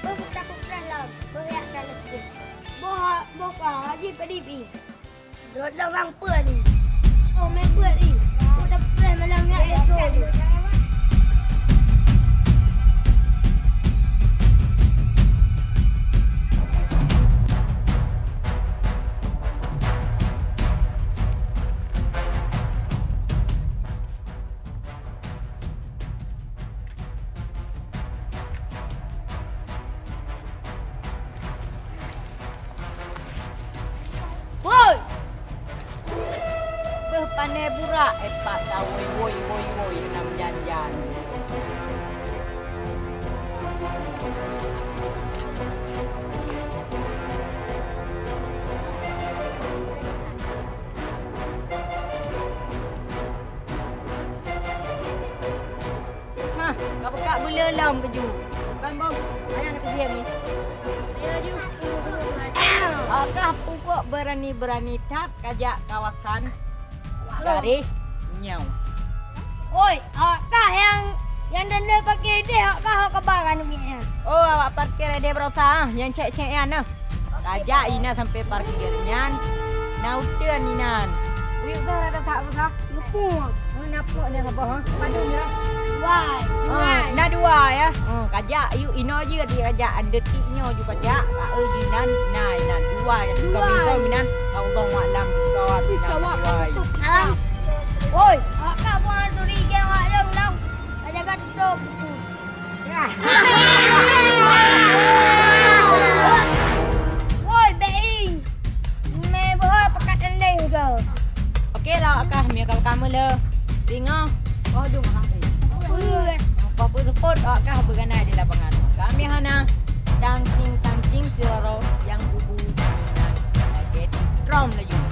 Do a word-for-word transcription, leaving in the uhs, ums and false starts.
Boh takot preh lom, boh yak preh lom. Boh, boh ka haji padip ih. Rot lom bang peuet ni. Oh, mé peuet ni. Boh dah preh malam yak ego ni. Woi! Beuh pané burak, eh, pat tawoi, woi, woi, woi, nam jan-jan. Hah, ka peugah beuleuh lom keujeuet. Ban bom, ayah nak keubieng ni. Ayo, ju. Apakah pupuk berani-berani that kajak kawasan garéh nyoe? Oi, awak kah nyang, nyang dendam parkir idéh, awak kah awak kaba kan nyan? Oh, awak parkir idéh baroesa, ah, nyang cék-cék nyan nah. Kajak inan sampai parkir nyan, na uteuen inan. Uyuek beh rada that baroesa. Geupue. Oh, na pue nyan saboh, ha? Padum ya? Dua. Ah, na dua ya. Oh, kajak yuk inoe jeuet di kajak, an detik nyoe ju kajak. Ka eu jinan, na inan dua ya. Dua. Bingkong inan. Allahu a'lam bishawab. Bishawab. Alam. Oi, awak ka buang turi ke awak jong dong. Ka jaga tutup buku. Woi, Bek Ing. Mé boh pekat endeng ke? Oke lah, awak kah, mie kau kamu le. Ringoh. Oh, dum ah. Apa? Apa pun support awak kah berganai di lapangan. Kami hana tangking-tangking suara yang kubu dan lagi drum laju.